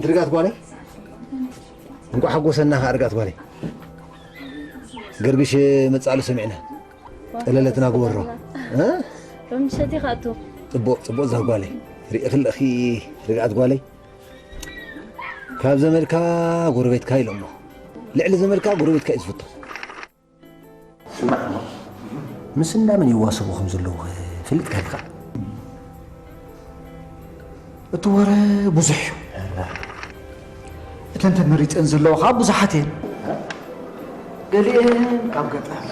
ርግኣት ጓለይ፣ እንኳዕ ሓጎሰና ኸዓ ርግኣት ጓለይ። ገርግሽ መጻሉ ሰሚዕና። ጠለለትና ግበሮ። እ? ሎሚ ምሸት ኢኻ እቱ። ጽቡቕ፣ ጽቡቕ እዛ ጓለይ። ርኢኺ ኣለኺ ርግኣት ጓለይ። ካብ ዘመድካ ጎረቤትካ ኢሎሞ። ልዕሊ ዘመድካ ጎረቤትካ እዩ ዝፍቶ። ስማዕ እሞ፣ ምስ እንዳመን ይዋሰቡ ከም ዘለዉ ፍልጥ ከ ኢኻ? እቲ ወረ ብዙሕ እዩ። እተን ተመሪጸን ዘለዋ ኸዓ ብዙሓት እየን። ገሊአን ካብ ገጠር፣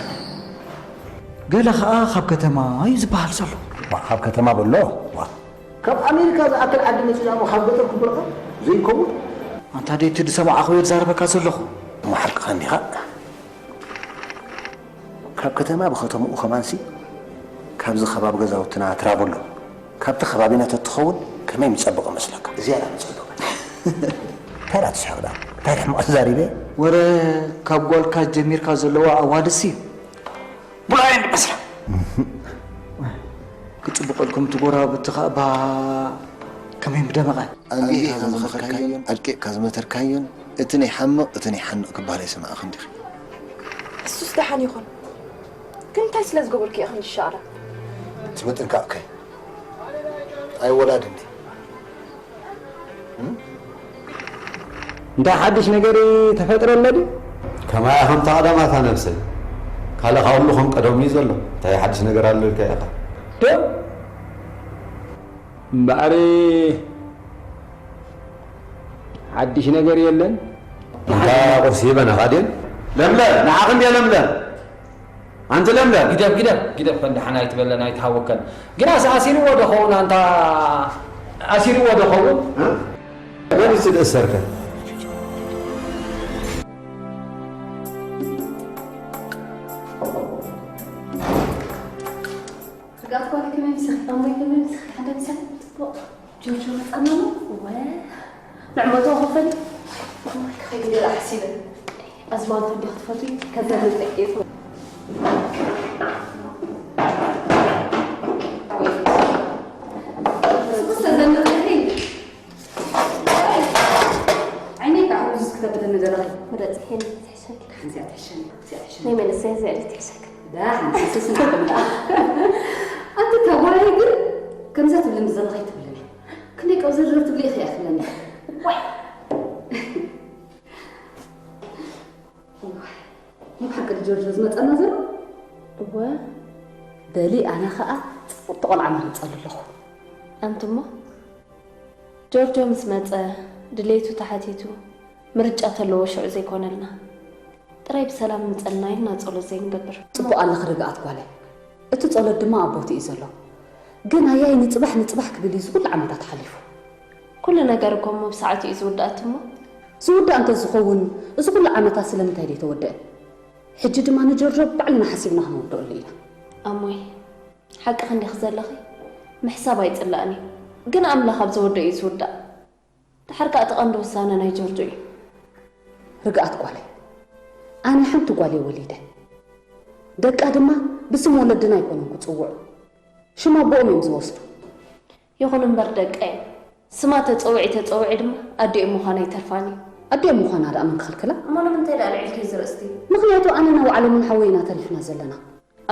ገለ ኸዓ ካብ ከተማ እዩ ዝበሃል ዘሎ። ዋ፣ ካብ ከተማ በሎ? ዋ። ካብ ኣሜሪካ ዝኣክል ዓዲ መጺና እሞ ካብ ገጠር ክብለኻ ዘይከውን? ኣንታ ደይ እቲ ዝሰማዕኹ እየ ዝዛረበካ ዘለኹ። እሞ ሓቅኻ እንዲኻ። ካብ ከተማ ብኸተምኡ ከማንሲ፣ ካብዚ ከባቢ ገዛውትና ትራብ ኣሎ። ካብቲ ከባቢና ተትኸውን ከመይ ምጸበቐ መስለካ? ዝያዳ ምጸበቐ። እንታይ ደኣ ትስሕቕ ደኣ? እንታይ ደኣ ሕማቕ ተዛሪበ? ወረ ካብ ጓልካ ጀሚርካ ዘለዋ ኣዋልድሲ ብራይን መስላ። ክጽብቐልኩም እቲ ጎረባብቲ ኸኣ ባ ከመይ ምደመቐ። ኣንጊህካ ዝመኸርካዮን ኣድቂቕካ ዝመተርካዮን፣ እቲ ናይ ሓምቕ፣ እቲ ናይ ሓንቕ ክበሃል ኣይሰማዕኽን ዲኺ? እሱስ ደሓን ይኹን። ግን እንታይ ስለ ዝገበርኩ እየ ክንዲ ሻቕላ? እቲ ምጥንቃቕከ ኣይወላድን ድዩ? እም? እንታይ ሓድሽ ነገር ተፈጥረ ኣሎ ድዩ? ከማያ ከም ተቐዳማታ ነብሰይ። ካልእ ካብ ኩሉ ከም ቀደሙ እዩ ዘሎ። እንታይ ሓድሽ ነገር ኣሎ ኢልካ ኢኻ? ዶ? እምበኣር ሓድሽ ነገር የለን። እንታ ቁርሲ ሂበናኻ ድየን? ለምለም፣ ንዓኺ እንድየ ለምለም። ኣንቲ ለምለም። ግደፍ፣ ግደፍ፣ ግደፍ፣ ፈንድሓን ኣይትበለን፣ ኣይትሃወከን። ግናስ ኣሲርዎ ዶ ኸውን? ኣንታ ኣሲርዎ ዶ ኸውን? እ? መን እዩ ዝእሰር ከ? ስጋት ጓል ከመይ ምሳኺ? ኣሞይ ከመይ ምሳኺ? ሓደ ምሳኺ? ጽቡቕ። ጆርጆ መጻና ነው? ወ ንዕመቶ ክፈል። ክኸይድ ገለ ሓሲበ። ኣዝማልቶ እንዲኻ ትፈትዊ? ከዛ ልጠቄ። ዓይነይ ከዓ ኣብዚ ክትከብደኒ ዘለኺ። ምረፂ፣ ሄኒ ትሕሸኪ። ሓንዚኣ ትሕሸኒ፣ እዚኣ ትሕሸኒ። ናይ መንእሰያት እዚኣ ድያ ትሕሸኪ? ዳ፣ ሓንቲ ስስና ትምጣ። ኣንቲ ተጓዳይ ግን ከምዛ ትብሊ ዘለኺ ትብልኒ። ክንደይ ቀብዘርዘር ትብሊ ኢኺ እያ ትብለኒ። ዋይ። እዋይ፣ ንብሓቂ ድዩ ጆርጆ ዝመጸና ዘሎ? እወ። በሊ ኣነ ኸኣ ጽብቕቲ ቆልዓ መሪጸሉ ኣለኹ። ኣንቱሞ፣ ጆርጆ ምስ መጸ፣ ድሌቱ ተሓቲቱ፣ ምርጫ ተለዎ ሽዑ ዘይኮነልና። ጥራይ ብሰላም ምጸና ኢልና ጸሎት ዘይንገብር። ጽቡቕ ኣለኺ ርግኣት ጓለይ። እቲ ጸሎት ድማ ኣብ ቦትኡ እዩ ዘሎ። ግን ኣያይ ንጽባሕ ንጽባሕ ክብል እዩ እዚ ኩሉ ዓመታት ሓሊፉ። ኩሉ ነገር እኮ እሞ ብሰዓቱ እዩ ዝውዳእ እሞ። ዝውዳእ እንተ ዝኸውን፣ እዚ ኩሉ ዓመታት ስለምንታይ ደይተወደአ? ሕጂ ድማ ንጆርጆ ባዕልና ሓሲብና ክንውድኣሉ ኢና። ኣሞይ፣ ሓቅኺ እንዲኺ ዘለኺ፣ ምሕሳብ ኣይጽላእን እዩ። ግን ኣምላኽ ኣብ ዘወደኦ እዩ ዝውዳእ። ደሓር ከኣ እቲ ቀንዲ ውሳነ ናይ ጆርጆ እዩ። ርግኣት ጓለይ፣ ኣነ ሓንቲ ጓል እየ ወሊደ። ደቃ ድማ ብስም ወለድና ኣይኮኑን ክጽውዑ። ሽም ኣቦኦም እዮም ዝወስዱ። ይኹን እምበር ደቀይ ስማ ተጸውዒ ተጸውዒ ድማ ኣዲኦም ምዃና ኣይተርፋን እዩ። ኣዲኦም ምዃና ደኣ መን ክኽልክላ? እሞ ንምንታይ ደኣ ኣልዒልኪ እዚ ርእስቲ? ምኽንያቱ ኣነና ዋዕሎምን ሓወይና ተሪፍና ዘለና።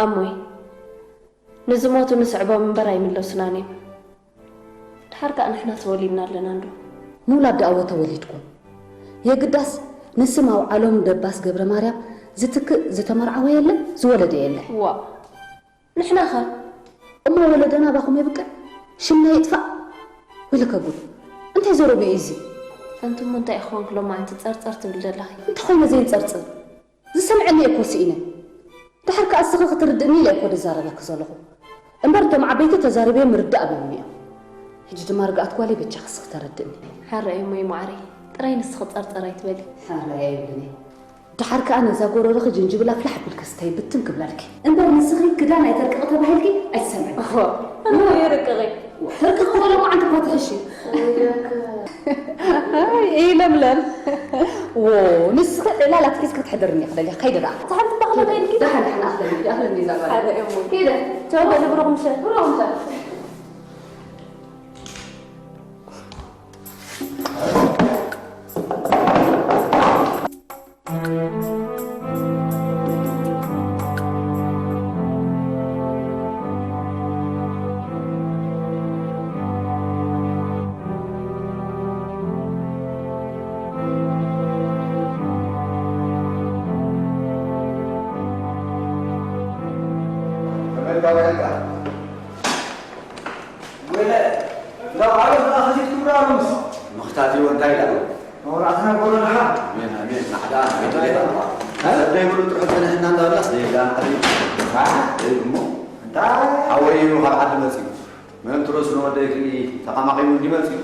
ኣሞይ፣ ንዝሞቱ ንስዕቦም እምበር ኣይምለሱናን እዮም። ደሓር ከኣ ንሕና ተወሊድና ኣለና እንዶ። ምውላድ ደኣ ወ ተወሊድኩም። የግዳስ ንስም ኣውዓሎም ደባስ ገብረ ማርያም ዝትክእ ዝተመርዓወ የለን፣ ዝወለደ የለን። ዋእ! ንሕናኸ? እሞ ወለደና ኣባኹም የብቅዕ? ሽምና ይጥፋእ? ወይለከ ጉድ! እንታይ ዘረቡ እዩ እዚ? ኣንቱሞ እንታይ ኢኹም ክሎም ኣንቲ ጸርጸር ትብል ዘለኺ? እንተኾይነ ዘይንጸርጽር። ዝሰምዐኒ እየ እኮ ስኢነ። ደሓር ከኣ እስኺ ክትርድእኒ ኢለ እኮ ዝዛረበኪ ዘለኹ። እምበር እቶም ዓበይቲ ተዛሪበዮም ምርዳእ ኣብዮምኒ እዮም። ሕጂ ድማ ርግኣት ጓለይ በጃኺ እስኺ ተረድእኒ። ሕራይ እሞይ ማዓረይ፣ ጥራይ ንስኺ ጸርጸር ኣይትበሊ። ሕራይ ኣይብልን እየ። ደሓር ከኣ ነዛ ጎረሮኺ ጅንጅብል ኣፍላሕ ኣቢልኪ ስተዪ ብትን ክብለልኪ። እምበር ንስኺ ክዳን ኣይተርቅቒ ተባሂልኪ ኣይትሰምዕን። እወ፣ ኣነ የርቅቒ። ተርቅቒ ከሎ መዓንቲ እኳ ትሕሺ። ኣይ፣ ለምለም። ዎ፣ ንስኺ ዕላል ኣትሒዝኪ ክትሕደርኒ እየ ክደልያ፣ ከይደ ደኣ። እታ ሓንቲ እባ ከመይ ኢልኪ? ደሓን፣ ደሓን፣ ኣኽለኒ፣ ኣኽለኒ እዛ ጓል። ሓደ እሞ። ከይደ። ቻው፣ በሉ፣ ብሩኽ ምሸት። ብሩኽ ምሸት። ተመልካውያን ከኣ ወለ፣ እንዳ ባዕሉ ከኣ ኸሲት ክብራ ኣሎምስ። ምኽታት እዩ እንታይ ኢላ? መብራዕትና ጎሎ ደሓ። ኣሜን፣ ኣሜን። ናሕዳ፣ ናሕዳ። እ? ሰብ ደይብሉ ጥርሑ ጸኒሕና እንዳበላስ ደይብላ ናሕዳ እዩ። እ? ደይብሉ እሞ። እንታይ? ሓወይ እዩ ካብ ዓዲ መጺኡ። መን ትረሱ ንወደይ ክርኢ ተቓማቒሙ እንዲ መጺኡ።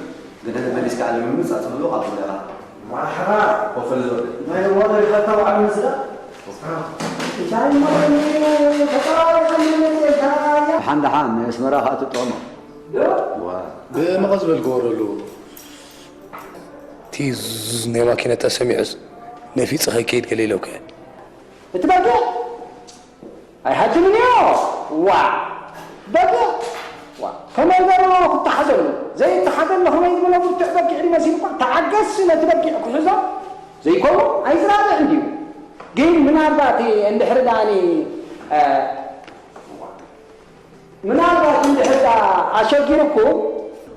ግን ሕዚ መሊስካ ዓለም ምምጻእ ትብሎ ካብ ዘለኻ። ማሕራ። ኮፈል ዝወደ። ናይ ወደ ፈታ ባዕሉ ምስላ። እንታይ ማለት እዩ? ተጠራሪኻ መመጽእ እንታይ? ደሓን ደሓን፣ ንኣስመራ ከኣ ትጥዕሞ። ዶ? ዋ። ብመቐስ በል ግበረሉ። እቲ ዙዝ ናይ ማኪና ተሰሚዑስ ነፊጸ ከይከይድ ገለ ኢለውካ እየ። እቲ በጊዕ ኣይሓትምን እዮ። ዋ። በጊዕ። ዋ። ከመይ ገይሩ ክትሓዘሉ? ዘይተሓዘሉ ከመይ ዝበለ ብርቱዕ በጊዕ እዩ መሲሉ እኳ። ተዓገስ ነቲ በጊዕ ክሕዞ ዘይከውን ኣይዝራብሕን ድዩ? ግን ምናልባት እንድሕሪ ደኣኒ፣ እ፣ ምናልባት እንድሕር ደኣ ኣሸጊሩኩም፣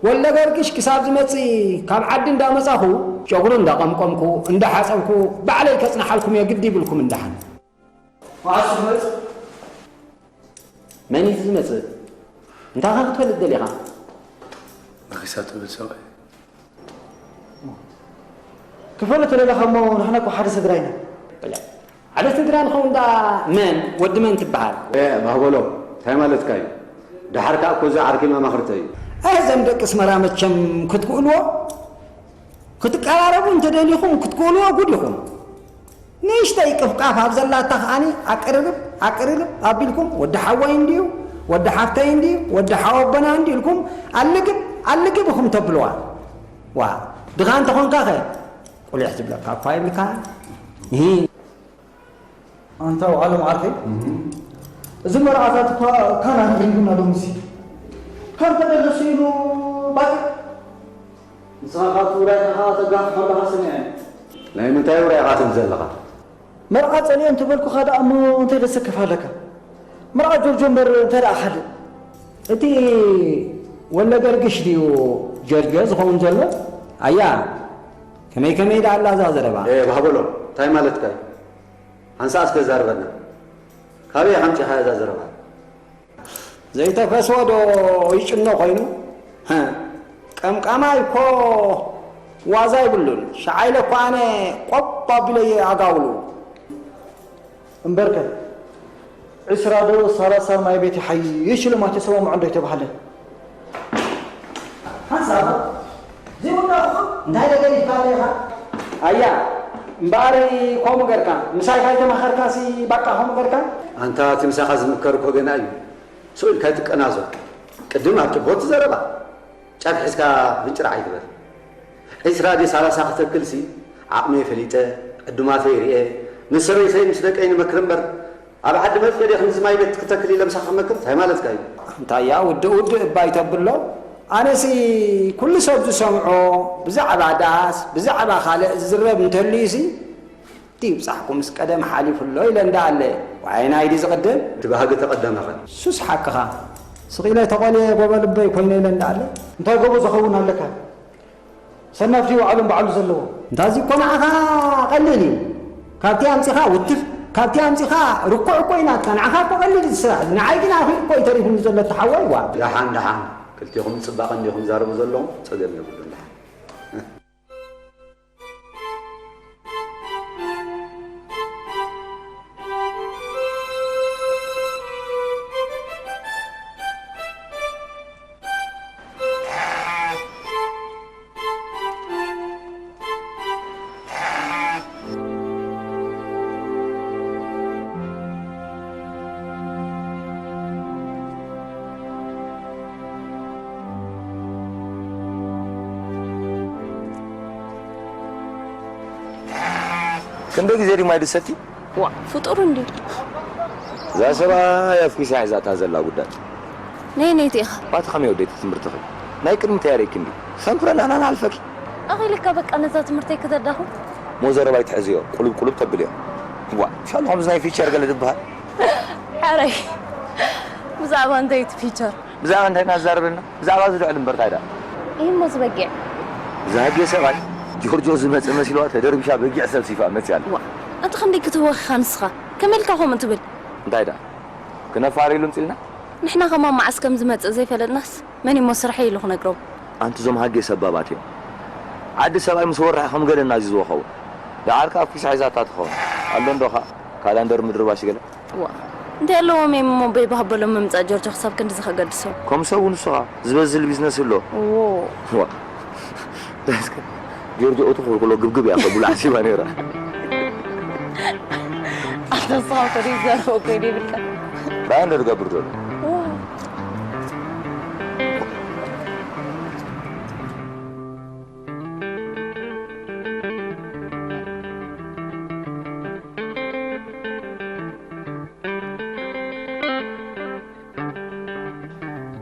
ወልደገርግሽ ክሳብ ዝመጽእ ካብ ዓዲ እንዳመጻኹ፣ ጨጉሩ እንዳቐምቀምኩ፣ እንዳሓጸብኩ፣ ባዕለይ ከጽንሓልኩም እየ ግዲ ይብልኩም እንዳሓን። መዓስ ዝመጽእ? መን እዩ ዝመጽእ? እንታይ ኸ ክትፈልጥ ደሊኻ? ነኺሳ ትብል ሰብኣይ። ክፈልጥ ደለኻ እሞ ንሕና እኮ ሓደ ስድራ ኢና። በለ፣ ሓደ ስድራ ንኸውን ደኣ መን? ወዲ መን ትበሃል? ኤ፣ ባህበሎ፣ እንታይ ማለትካ እዩ? ደሓር ከኣ እኮ እዚ ዓርኪ መማኽርተይ እዩ። ኣይ፣ እዞም ደቂ ኣስመራ መቸም ክትክእልዎ፣ ክትቀራረቡ እንተደሊኹም ክትክእልዎ ጉድ ኢኹም። ንእሽተይ ቅፍቃፍ ኣብ ዘላታ ከኣኒ ኣቅርርብ ኣቅርርብ ኣቢልኩም፣ ወዲ ሓወይ እንድዩ፣ ወዲ ሓፍተይ እንድዩ፣ ወዲ ሓወቦና እንድዩ ኢልኩም ኣልግብ ኣልግብ ኢኹም ተብልዋ። ዋ፣ ድኻ እንተኾንካ ኸ ቁሊሕ ዝብለካ እኳ የብልካ። እሂ። ኣንታ ውዓሎም ዓርከይ፣ እዚ መርዓታት እኳ ካና ንግሪቡና ሎምሲ። ከም ተደለሱ ኢሉ ባጭ። ንስኻ ካብቲ ውራይ ኢኻ ተጋፍሖ ኣለኻ ሰሚዐ። ናይ ምንታይ ውራይ ኢኻ ትብል ዘለኻ? መርዓ ጸሊኦም ተበልኩኻ ደኣ እሞ እንታይ ደሰክፍ ኣለካ? መርዓ ጆርጆ እምበር እንታይ ደኣ ካልእ? እቲ ወለ ገርግሽ ድዩ ጀርጆ ዝኸውን ዘሎ? ኣያ፣ ከመይ ከመይ ደኣ ኣላ እዛ ዘረባ? ኤ፣ ባህበሎ፣ እንታይ ማለትካ እዩ? ሓንሳእ እስከ ዛርበና። ካበይ ኣምጺእካያ እዛ ዘረባ? ዘይተፈስወ ዶ ይጭኖ ኮይኑ? ሃ፣ ቀምቃማይ እኮ ዋዛ ይብሉን። ሸዓ ኢለ እኮ ኣነ ቆብ ኣቢለየ ኣጋውሉ። እምበርከ፣ ዕስራ ዶ ሰላሳ ማይ ቤት ይሓይሽ ኢሎም ኣይተሰማምዑ እንዶ ኣይተባህለን። ሓንሳብ ዘይወዳእኹ እንታይ ነገር ይባል ኢኻ? ኣያ፣ እምበኣር ከምኡ ገርካ፣ ምሳይ ካይተማኸርካሲ ባቃ ከምኡ ገርካ? ኣንታ እቲ ምሳኻ ዝምከር እኮ ገና እዩ። ስቕ ኢልካ ኣይትቀናዞ። ቅድም ኣብ ጭቦ እቲ ዘረባ። ጫት ሒዝካ ፍንጭራዕ ኣይትበል። ዒስራ ድዩ ሰላሳ ክተክልሲ ዓቕመይ ፈሊጠ፣ ዕዱማተይ ርእየ፣ ምስ ሰበይተይ ምስ ደቀይ ንመክር እምበር፣ ኣብ ዓዲ መጽየ ድየ ክንድዚ ማይ ቤት ክተክል ኢለ ምሳኻ ክመክር? እንታይ ማለትካ እዩ? እንታይ እያ ውድእ ውድእ እባ ኣይተብሎ። ኣነሲ ኩሉ ሰብ ዝሰምዖ ብዛዕባ ዳስ፣ ብዛዕባ ካልእ ዝዝረብ እንተልዩሲ፣ እቲ ይብጻሕኩምስ ቀደም ሓሊፉ ኣሎ ኢለ እንዳ ኣለ። ዋይ ናይ ድዩ ዝቕድም? እቲ ባህጊ ተቐደመ ኸ? ሱስ ሓቅኻ። ስቕ ኢለ ተቖልየ ጎበ ልበይ ኮይነ ኢለ እንዳ ኣለ። እንታይ ጎቦ ዝኸውን ኣለካ? ሰናፍቲ ባዕሎም ባዕሉ ዘለዎ። እንታዚ እኮ ንዓኻ ቀሊል እዩ። ካብቲ ኣምጺኻ ውትፍ፣ ካብቲ ኣምጺኻ ርኩዕ እኮ እዩ ናትካ። ንዓኻ እኮ ቀሊል እዩ ስራሕ። ንዓይ ግን ኣኺ እኮ እዩ ተሪፉኒ ዘሎ እቲ ሓወይ፣ ዋ። ደሓን፣ ደሓን። ክልቴኹም ጽባቐ እንዲኹም ዛረቡ ዘለኹም፣ ጸገም የብሉን። ደሓን። ክንደይ ግዜ ድዩ ማይ ድሰቲ? ዋ፣ ፍጡር እንድዩ። እዛ ሰብኣይ ኣፍኪሳ ሒዛታ ዘላ ጉዳይ። ነይ ነይቲ ኢኻ። ባቲ ከመይ ወደይቲ ትምህርትኺ? ናይ ቅድሚ ተያሬኪ እንድዩ። ሰንኩረ ንሕና ንሓልፈኪ። ኣኺልካ በቃ ነዛ ትምህርተይ ክተዳኹ። ሞ ዘረባ ይትሕዝዮ፣ ቁሉብ ቁሉብ ተብልዮ። ዋ፣ ሻሉ ከምዚ ናይ ፊቸር ገለ ዝበሃል። ሓረይ፣ ብዛዕባ እንታይ እቲ ፊቸር? ብዛዕባ እንታይ ኢና ዝዛረበልና? ብዛዕባ እዚ ልዕሊ እምበር እንታይ ደኣ? ይህ ሞ ዝበጊዕ። ዝሃጌ ሰብኣይ፣ ጆርጆ ዝመጸ መሲልዋ ተደርቢሻ በጊዕ ሰልሲፋ መጽያ ኣላ። ዋ፣ ኣቲ ክንደይ ክትወኽኻ ንስኻ? ከመይ ኢልካ ከምኡ ትብል? እንታይ ደኣ? ክነፋር ኢሉ ምጽልና? ንሕና ከማን መዓስ ከም ዝመጽእ ዘይፈለጥናስ፣ መን እሞ ስርሐይ ኢሉ ክነግሮም? ኣንቲ እዞም ሃጌ ሰባባት እዮም። ዓዲ ሰብኣይ ምስ ወርሐ ከም ገለ እናዚዝዎ ኸውን። ደሓር ከኣ ኪሳ ሒዛታ ትኸውን። ኣሎ እንዶ ከኣ ካላንደር ምድርባሽ ገለ። ዋ፣ እንታይ ኣለዎም እዮም እሞ በይባህበሎም ምምጻእ ጆርጆ ክሳብ ክንድዚ ከገድሶም? ከም ሰብ እውን ንሱ ኸኣ ዝበዝል ቢዝነስ ኣሎ። ዎ። ዋ። እስከ ጆርጆ እቱ ክብሎ ግብግብ እያ ከብሉ ሓሲባ ነይራ። ኣታ ንስኻ እኮ ደይ ዘረባ እኮ ይብልካ። ባይ እንዶ ዝገብር ዘሎ። ዋ።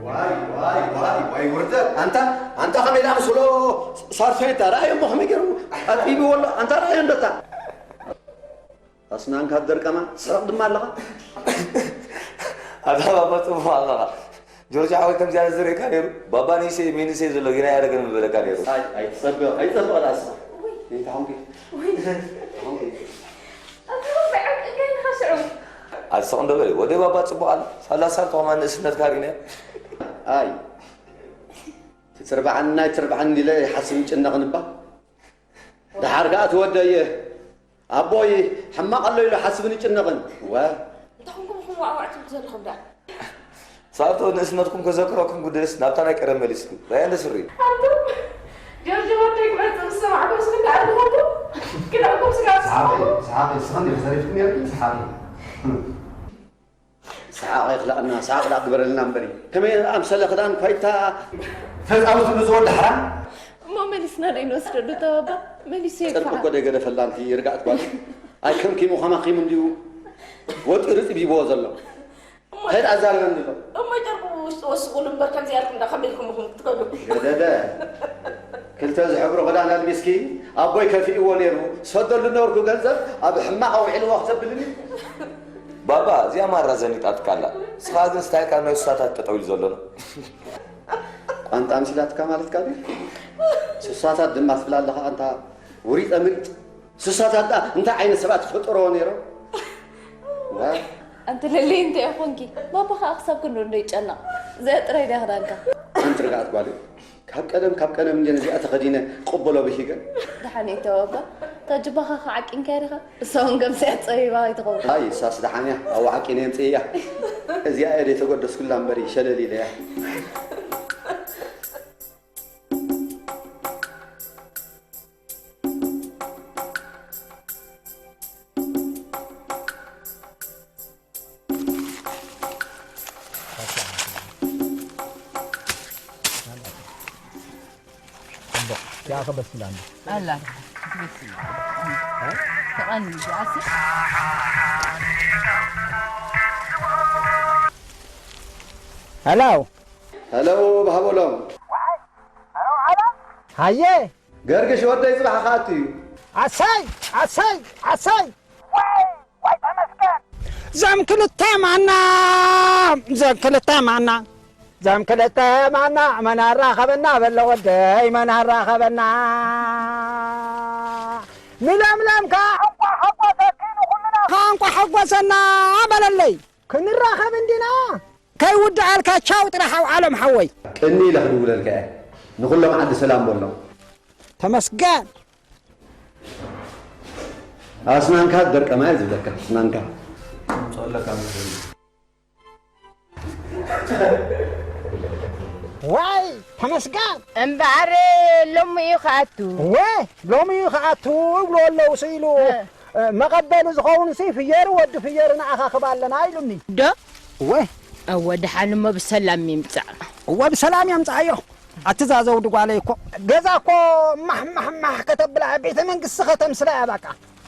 ዋይ፣ ዋይ፣ ዋይ፣ ዋይ፣ ውርደት። ኣንታ፣ ኣንታ ከመይ ደኣ ምስ በሎ ሳርሶይታ፣ ረኣዮ እሞ ከመይ ገይሩ ኣጥቢብዎ ኣሎ። ኣንታ ረኣዮ እንዶ እታ። ኣስናንካ ደርቀማ፣ ስረቕ ድማ ኣለኻ። ኣታ ባባ ጽቡቕ ኣለኻ። ጆርጅ ሓወይ ከምዚኣ ዝርእየካ ነይሩ። ባባ ንእሰይ፣ ሜንእሰይ ዘሎ ጌና ያደረገን ምበለካ ነይሩ። ኣይ፣ ኣይትጸብቕ፣ ኣይትጸብቕ ደኣ እስኻ። እንታይ ኾንኪ? እንታይ ኾንኪ? ኣታ ባባ፣ ዕንቅልካ ኢኻ ሽዑ። ኣቲ ስቕ እንዶ በል፣ ወደይ ባባ ጽቡቕ ኣሎ። ሳላ ሳርቶ ከማን ንእስነትካ ርኢናዮ። ኣይ፣ ትጽርባዓኒ ናይ ትርባዓኒ ኢለ ይሓስብ ይጭነቕን እባ። ደሓር ከኣ ትወደየ። ኣቦይ ሕማቕ ኣሎ ኢሉ ሓስብን ይጭነቕን። ወ-፣ እንታይ ኮንኩም ኢኹም ዋዕዋዕ ትብሉ ዘለኹም ደኣ? ሳርቶ ንእስነትኩም ከዘክረኩም ግደስ፣ ናብታ ናይ ቀደም መሊስኩም። ራያ እንደ ስሪ። ኣንቱም፣ ጆርጆ ወደይ ክመጽእ ምስ ሰማዕኩም፣ እስኺ ደኣ ኣለኹም። ክልእኩም ስጋብ ሰሓቂ፣ ዝስማዕኩም። ሰሓቂ፣ ንስኽን ዲኺ ሰሪፍኩም ነርኪ? ሰሓቂ። ሰሓቕ ኣይኽላእና፣ ሰሓቕ ደኣ ግበረልና እምበሪ። ከመይ ኣምሰለ ክዳን ኳይታ። ፈጻዊ ትብሉ ዝወዲ ሓራም። እሞ መሊስና ዶ ይንወስደሉ ተባባ? መሊሱ ጨርቂ ይግፋዕ። እኮ ደይገደፈላ ኣንቲ ርጋዕት ጓል። ኣይከምኪሙ ከማኺሙ እንድዩ ወጢሩ ጽቢብዎ ዘሎ። እሞ እንታይ ደኣ ዛረበኒ ኣሎ? እሞ ጨርቁ ውሽጢ ወስኹሉ እምበር ከምዚ ያልኩም ደኣ ከመይ ኢልኩም ኢኹም ክትከዱ? ገደደ። ክልተ ዝሕብሩ ክዳን ኣልቢስኪ ኣቦይ ከፊእዎ ነይሩ። ዝሰደሉ ነበርኩ ገንዘብ ኣብ ሕማቕ ኣውዒልዎ ክተብልኒ። ባባ፣ እዚኣ ማራ ዘኒጣትካ ኣላ። ንስኻ ግን ስታይልካ ናይ ሱሳታት ጠጠው ኢሉ ዘሎ ነው። ቋንጣ ኣምሲላትካ ማለትካ ድዩ? ሱሳታት ድማ ትብል ኣለኻ ኣንታ ውሪጠ ምሪጥ። ሱሳታት ደኣ እንታይ ዓይነት ሰባት ፈጠርዎ ነይሮም? ዋ። ኣንቲ ልሊ እንታይ ኾንኪ? ባባ ኸኣ ክሳብ ክንዱ እንዶ ይጨነቕ። እዚኣ ጥራይ ድያ ክዳንካ? ኣንቲ ርግኣት ጓል። ካብ ቀደም፣ ካብ ቀደም እንደ ነዚኣ ተኸዲነ ቅበሎ ብሂገ። ደሓን እየ ተባባ። እታ ጅባኻ ኸዓ ዓቂንካያ ዲኻ? እሳ እውን ገምሲኣ ጸቢባ ኣይትኸውን። ኣይ፣ እሳስ ደሓን እያ። ኣብኡ ዓቂነ የምጽእያ። እዚኣ እየ ደይተገደስኩላ እምበሪ፣ ሸለል ኢለያ። ጽቡቕ። ያ ከበስላ እንዲ። ኣላ፣ ትበስል። ተቐኒ፣ ጃሲ። ሄሎ። ሄሎ፣ ባህቦሎም። ሃየ። ገርግሽ ወደይ ጽባሕ ክኣቱ እዩ። ኣሰይ፣ ኣሰይ፣ ኣሰይ። ወይ፣ ወይ ተመስገን። ዘም ክልተ ማና፣ ዘም ክልተ ማና፣ ዘም ክልተ ማና፣ መን ኣራኸበና በለ ወደይ፣ መን ኣራኸበና። ንለምለም ከኣ እንቋዕ ሓጎሰኪ ንኹልና። ከኣ እንቋዕ ሓጎሰና በለለይ። ክንራኸብ እንዲና። ከይውድኣልካ ቻው ጥራሕ ኣውዓሎም ሓወይ። ቅኒ ኢለ ክድውለልካ እየ። ንኹሎም ዓዲ ሰላም በሎም። ተመስገን። ኣስናንካ ደርቀማ እየ ዝብለካ፣ ኣስናንካ። ዋይ፣ ተመስገን። እምበኣር ሎሚ እዩ ክኣቱ። እወ፣ ሎሚ እዩ ክኣቱ ይብሉ ኣለዉ ስኢሉ። እ። እ፣ መቐበሊ ዝኸውን ሲ ፍየር፣ ወዲ ፍየር ንኣኻኽብ ኣለና ኢሉኒ። ዶ? እወ። እወ፣ ደሓን እሞ ብሰላም ይምጻእ። እወ፣ ብሰላም የምጽኣዮ። ኣቲ እዛ ዘውዲ ጓለይ እኮ ገዛ እኮ ማሕ፣ ማሕ፣ ማሕ ከተብላ፣ ቤተ መንግስቲ ከተምስላ እያ በቃ።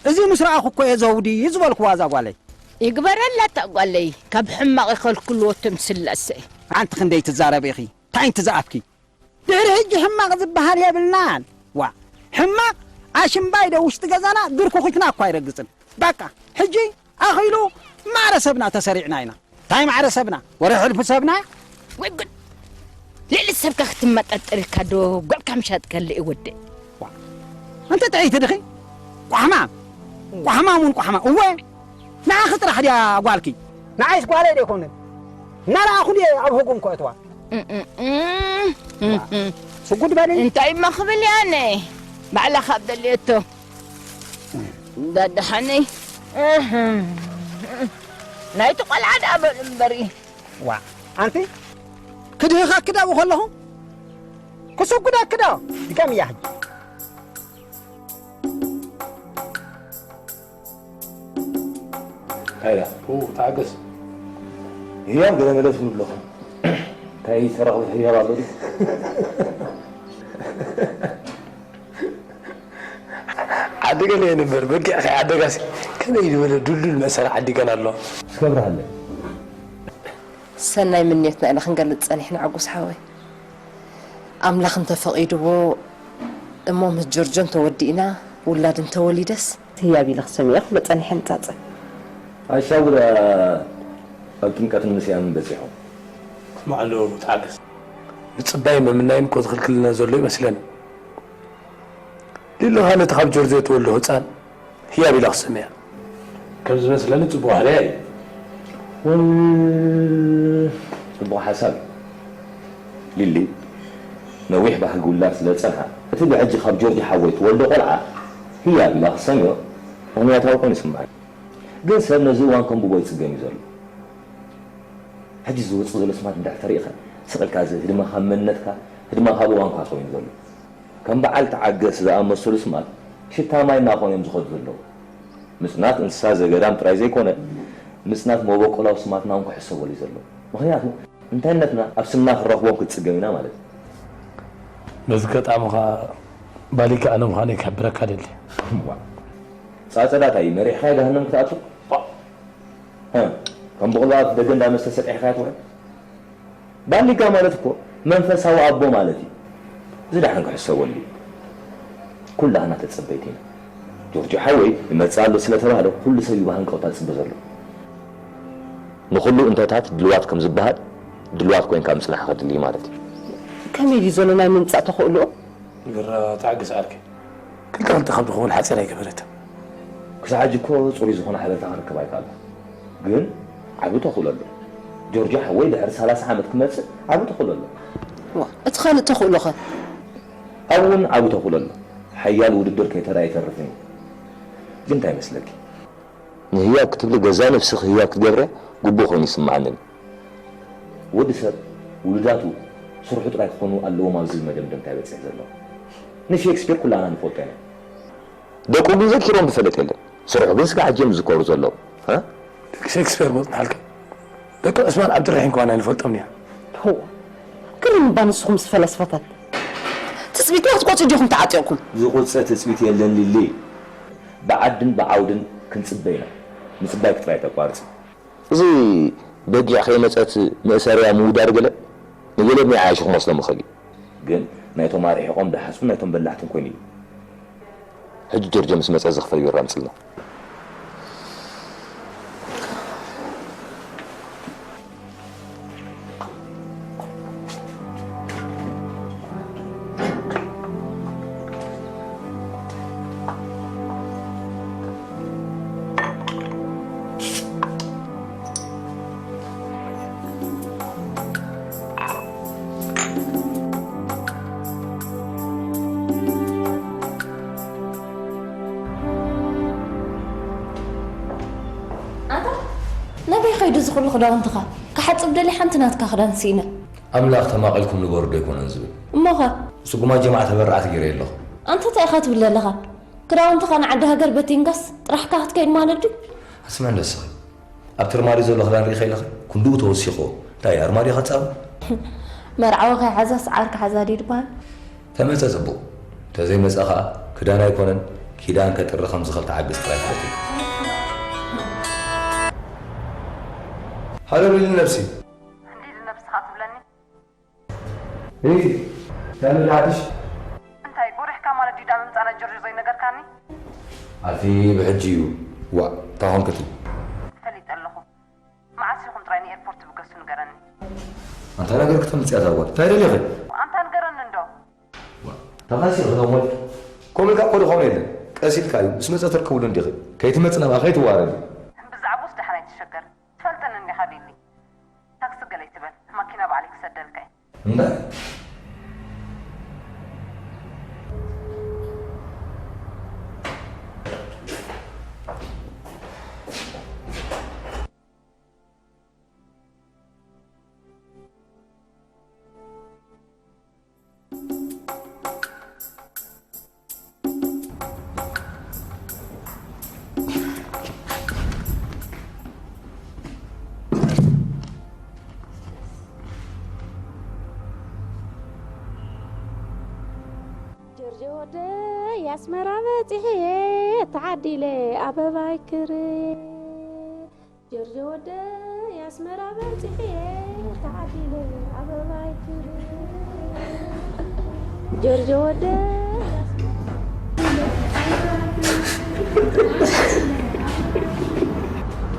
እዚ ምስ ረኣኹ እኮ እየ ዘውዲ ዝበልኩዋ እዛ ጓለይ። ይግበረላ እታ ጓለይ፣ ካብ ሕማቕ ይኸልክልዎ እቶም ስላሴ። ኣንቲ ክንደይ ትዛረቢ ኢኺ? እንታይ እንቲ ዝኣፍኪ? ድሕሪ ሕጂ ሕማቕ ዝበሃል የብልናን። ዋ፣ ሕማቕ ኣሽምባይ ዶ ውሽጢ ገዛና ብርኩኺትና እኳ ኣይረግጽን። በቃ ሕጂ ኣኺሉ ማዕረ ሰብና ተሰሪዕና ኢና። እንታይ ማዕረ ሰብና? ወረ ሕልፊ ሰብና? ወይ ጉድ! ልዕሊ ሰብካ ክትመጣጠር ኢልካ ዶ ጓልካ ምሻጥ ከልእ ወደ? ዋ፣ ኣንቲ ጥዕይቲ ድኺ? ቋሕማም! ቋሕማም እውን ቋሕማም። እወ! ንዓኺ ጥራሕ ድያ ጓልኪ? ንዓይስ ጓለይ ዶ ኣይኮነን? እናረኣኹ ድየ ኣብ ህጉም ከእትዋ? እም፣ እም፣ እም፣ እም፣ እም። ስጉድ በሊ። እንታይ እሞ ክብል እየ ኣነ? ባዕላ ካብ ደልየቶ። እንዳደሓነይ። እህም። ናይቲ ቆልዓ ደኣ በሉ እምበሪ። ዋ፣ ኣንቲ ክድህኸኪ ዳኡ ከለኹ ክስጉደኪ ዶ? ድገምያ ሕጂ። እንታይ ኢላ? ኡ፣ ተዓገስ። ህያብ ገለ መለ ትብሉ ኣለኹም። እንታይ ዝተረኽበ ህያብ ኣሎ ድዩ? ዓዲ ገለ እየ ንበር፣ በጊዕ ከይዓደጋሲ ከመይ ዝበለ ድልዱል መእሰሪ ዓዲ ገና ኣሎ። እስከ ኣብርሃለይ። ሰናይ ምንየትና ኢና ክንገልጽ ጸኒሕና፣ ዕጉስ ሓወይ። ኣምላኽ እንተፈቒድዎ እሞ ምስ ጆርጆ እንተወዲእና፣ ውላድ እንተወሊደስ፣ ህያብ ኢለ ክሰምዮ ክብሎ ጸኒሐ ንጻጸ። ኣሻው ግዳ ኣብ ጥምቀትን ምስያምን በጺሖም። ስማዕ ኣሎ ተዓገስ። ምጽባይ ምምናይን እኮ ዝኽልክልና ዘሎ ይመስለኒ። ሊሊ ኸኣ ነቲ ካብ ጆርጆ እትወልዶ ህጻን ህያብ ኢላ ክስምያ። ከም ዝመስለኒ ጽቡቕ ባህርያ እዩ። ወል-፣ ጽቡቕ ሓሳብ እዩ። ሊሊ ነዊሕ ባህጊ ውላድ ስለ ዝጸንሓ፣ እቲ ብሕጂ ካብ ጆርጆ ሓወይ ትወልዶ ቆልዓ ህያብ ኢላ ክሰምዮ ምኽንያታዊ ኮይኑ ይስምዓኒ። ግን ሰብ ነዚ እዋን ከምብቦ ይጽገም እዩ ዘሎ። ሕጂ ዝወጽእ ዘሎ ስማት እንድሕር ተሪእኻ፣ ስቕ ኢልካ እዚ ህድማ ካብ መንነትካ፣ ህድማ ካብ እዋንካ ኮይኑ ዘሎ። ከም በዓል ተዓገስ ዝኣመሰሉ ስማት ሽታ ማይ እናኾኑ እዮም ዝኸዱ ዘለዉ። ምጽናት እንስሳ ዘገዳም ጥራይ ዘይኮነ፣ ምጽናት መበቆላዊ ስማትና እውን ክሕሰበሉ እዩ ዘለዎ። ምኽንያቱ፣ እንታይነትና ኣብ ስምና ክንረኽቦም ክትጽገም ኢና ማለት እዩ። በዚ ኣጋጣሚ ኸኣ ባሊካ ኣነ ምዃነይ ክሕብረካ ደሊ። እዋ፣ ጻጸዳታ እዩ መሪሕኻ ገሃነም ክትኣቱ? እ፣ ከም ብቑልባ ኣብ ደገ እንዳ መስተ ሰጢሕካ ትውዕል? ባሊጋ ማለት እኮ መንፈሳዊ ኣቦ ማለት እዩ። እዚ ደሓን ክሕሰበሉ እዩ። ኩላህና ተጸበይቲ ኢና። ጆርጆ ሓወይ ይመጽእ ኣሎ ስለ ተባህለ ኩሉ ሰብ እዩ ብሃንቀውታ ዝጽበ ዘሎ። ንኹሉ እንተታት ድልዋት ከም ዝበሃል ድልዋት ኮይንካ ምጽናሕ ከድሊ እዩ ማለት እዩ። ከመይ ድዩ ዘሎ ናይ ምምጻእ ተኽእልኡ? ግራ ተዓገስ ዓርከይ። ክልተ ክልተ ካብ ዝኸውን ሓጺር ኣይገበረትን። ክሳዕ ሕጂ እኮ ጽሩይ ዝኾነ ሓበሬታ ክርከብ ኣይከኣልኩን። ግን ዓቢ ተኽእሎ ኣሎ። ጆርጆ ሓወይ ድሕሪ ሰላሳ ዓመት ክመጽእ ዓቢ ተኽእሎ ኣሎ። ዋ፣ እቲ ካልእ ተኽእሎኸ? ኣብኡ እውን ዓቢ ተኽእሎ ኣሎ። ሓያል ውድድር ከይተራእየ ኣይተርፍን እዩ። ግን እንታይ ይመስለኪ? ንህያብ ክትብሊ ገዛእ ነብስኺ ህያብ ክትገብርያ ግቡእ ኮይኑ ይስምዓኒ። ወዲ ሰብ ውሉዳቱ ስርሑ ጥራይ ክኾኑ ኣለዎም ኣብ ዝብል መደምደምታ እየ በጺሐ ዘለኹ። ንሼክስፒር ኩላና ንፈልጦ ኢና። ደቁ ግን ዘኪሮም ዝፈልጥ የለን። ስርሑ ግን ስጋዕ ሕጂ እዮም ዝዝከሩ ዘለዉ። እ? ደቂ ሼክስፒር መጽናሕልካ። ደቂ ዑስማን ዓብድራሒም ከማን ኣይንፈልጦምን ኢና። ሆ፣ ግርም እባ ንስኹምስ ፈላስፋታት። ትጽቢትና ክትቆጽሩ ዲኹም ተዓጢቕኩም? ዝቑጸ ትጽቢት የለን ሊሊ። ብዓድን ብዓውድን ክንጽበ ኢና። ምጽባይ ክትራይ ተቋርጺ። እዚ በጊዕ ከይመጸት መእሰርያ ምውዳድ ገለ ንገለ ብናይ ዓያሹ ክመስሎም ይኽእል እዩ። ግን ናይቶም ኣርሒቖም ደሓስኩን ናይቶም በላሕትን ኮይኑ እዩ። ሕጂ ጆርጆ ምስ መጸ ዝኽፈል ቢራ ኣምጽልና። ኣታ፣ ናበይ ኸይዱ እዚ ኹሉ ኽዳውንትኻ? ክሓጽብ ደልየ ሓንቲ ናትካ ኽዳን ስኢነ። ኣምላኽ ተማቒልኩም ንበሩ ዶ ኣይኮነን ዝብል? እሞኸ? ጽጉማት ጀማዓ ተበራዕቲ ገይረ ኣለኹ። ኣንታ እንታይ ኢኻ ትብል ዘለኻ? ክዳውንትኻ ንዓዲ ሃገር በቲንካስ ጥራሕካ ክትከይድ ማለት ድዩ? ኣስምዕኒ እስኺ። ኣብቲ ኣርማድዮ ዘሎ ክዳን ርኢኺ ኣለኺ? ክንድኡ ተወሲኽዎ። እንታይ ኣርማድዮ ከጻቡ? መርዓዊ ከይሓዛስ ዓርኪ ሓዛ ድዩ ዝበሃል? ተመጸ ጽቡቕ። ተዘይመጸ ኸኣ ክዳን ኣይኮነን፣ ኪዳን ከጥሪ ከም ዝኽእል ተዓግስ ጥራይ ፍለጢ። ሃሎ ሊሊ ነብሲ። እንዲድ ነብስኻ ትብለኒ? እይ፣ ዳኒ ሓድሽ? እንታይ፣ ጎሪሕካ ማለት ድዩ ዳ ምምጻእና ጆርጆ ዘይነገርካና? ኣቲ ብሕጂ እዩ። ዋ፣ እንታይ ኾንክቲ? ፈሊጠ ኣለኹ። መዓስ ኢኹም ጥራይ ንኤርፖርት ትብገሱ ንገረኒ። ኣንታ ነገር ክተምጽያ እዛ ጓል እንታይ ደሊኺ? ኣንታ ንገረኒ እንዶ። ዋ፣ ተኻሲ ክነሞል። ከምኡ ኢልካ እኮ ዝኾነ የለን። ቀስ ኢልካ እዩ። ምስ መጸ ተርከብሉ እንዲኺ። ከይትመጽእ ናብኣ ከይትዋረዲ። ብዛዕባኡስ ደሓን ኣይትሸገር። ትፈልጠኒ እንዲኻ ሊሊ። ታክሲ ገለ ኣይትበል። ማኪና ባዕለይ ክሰደልካ እየ። እንታይ? ጆርጆ ወደይ ኣስመራ በጺሐ ተዓዲለ ኣበባይ ክር። ጆርጆ ወደይ ኣስመራ በጺሐ ተዓዲለ ኣበባይ ክር። ጆርጆ ወደይ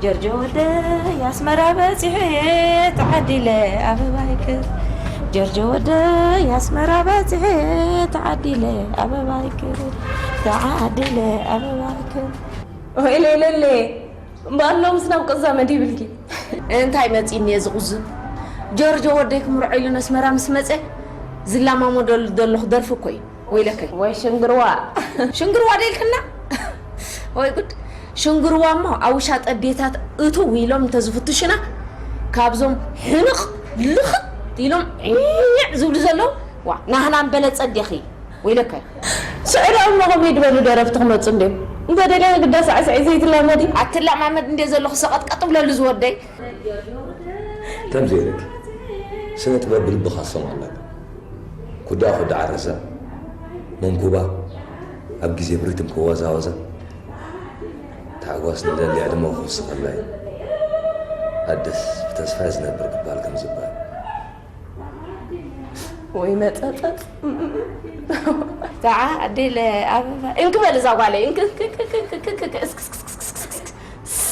ጆርጆ ወደይ ኣስመራ በጺሐ ተዓዲለ ኣበባይ ክር። ጆርጆ ወደይ ኣስመራ በጺሐ ተዓዲለ ኣበባይ ክር። ተዓዲለ ኣበባይ ክር። ወይለለለ እምበኣር ሎምስ ናብ ቅዛመ ድይብልኪ? እንታይ መጺኒ እየ ዝቕዝም? ጆርጆ ወደይ ክምርዖ ኢሉ ነስመራ ምስ መጸ ዝላማመደሉ ዘለኹ ደርፊ እኮ እዩ። ወይለከይ። ወይ ሽንግርዋ። ሽንግርዋ ደልክና? ወይ ጉድ። ሽንግርዋ እሞ ኣብ ውሻጠ ኣዴታት እትው ኢሎም እንተዝፍትሹና ካብዞም ሕንቕ ልኽጥ ኢሎም ዒዕ ዝብሉ ዘለዉ ዋ ናህና እምበለ ጸዴኺ። ወይለከ። ስዕረኦም እሞ ከምኡ ይድበሉ ደረፍቲ ክመጹ እንድዮም። እንተ ደሊኺ ግዳ ሳዕስዒ ዘይትላመዲ። ኣትላማመድ እንድየ ዘለኹ ሰቐጥቀጥ ብለሉ ዝወደይ። ከምዚ ኢለኪ፣ ስነ ጥበብ ብልብኻ ትሰምዖ ኣለካ። ኩዳ ኩዳ ዓረሳ፣ መንኩባ፣ ኣብ ግዜ ብሪትም ክወዛወዛ፣ ታሕጓስ ንደሊ ዕድመ ክውስኸላ እዩ። ኣደስ ብተስፋ ዝነብር ክበሃል ከም ዝበሃል። ወይ መጠጠጥ። ተዓዲለ ኣበባ። እንክ በል እዛ ጓለይ፣ እንክ፣ እንክ፣ እንክ፣ እስክ፣ እስክ፣ እስክ፣ እስክ፣ እስክ፣ እስክ።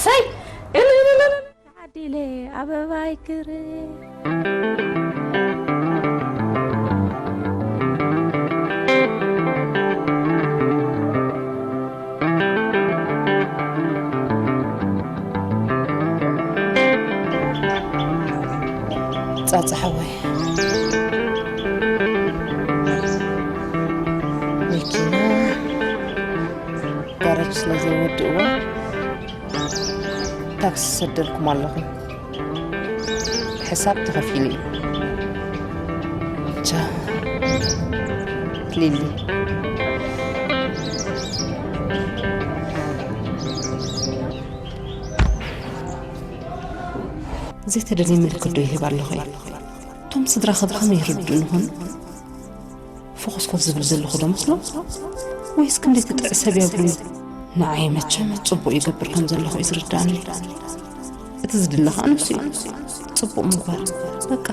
ሰይ! ተዓዲለ ኣበባይ ክር። ጻጻ ሓወይ። መኪና ጋራጅ ስለ ዘይወድእዋ ታክሲ ሰደልኩም ኣለኹ። ሕሳብ ተኸፊሉ እዩ። ቻ፣ ሊሊ። ዘይተደልየ ምልክት ዶ ይህብ ኣለኹ? እቶም ስድራኺ ብኸመይ ይርድኡኒ ይኾኑ? ፎኾስኮስ ዝብል ዘለኹ ዶ መስሎም? ወይስ ክንደይ ትጥዕ ሰብ እያ ብሉኒ? ንዓይ መቸም ጽቡቕ ይገብር ከም ዘለኹ እዩ ዝርድኣኒ። እቲ ዝድለ ኸኣ ንሱ እዩ። ጽቡቕ ምግባር። በቃ።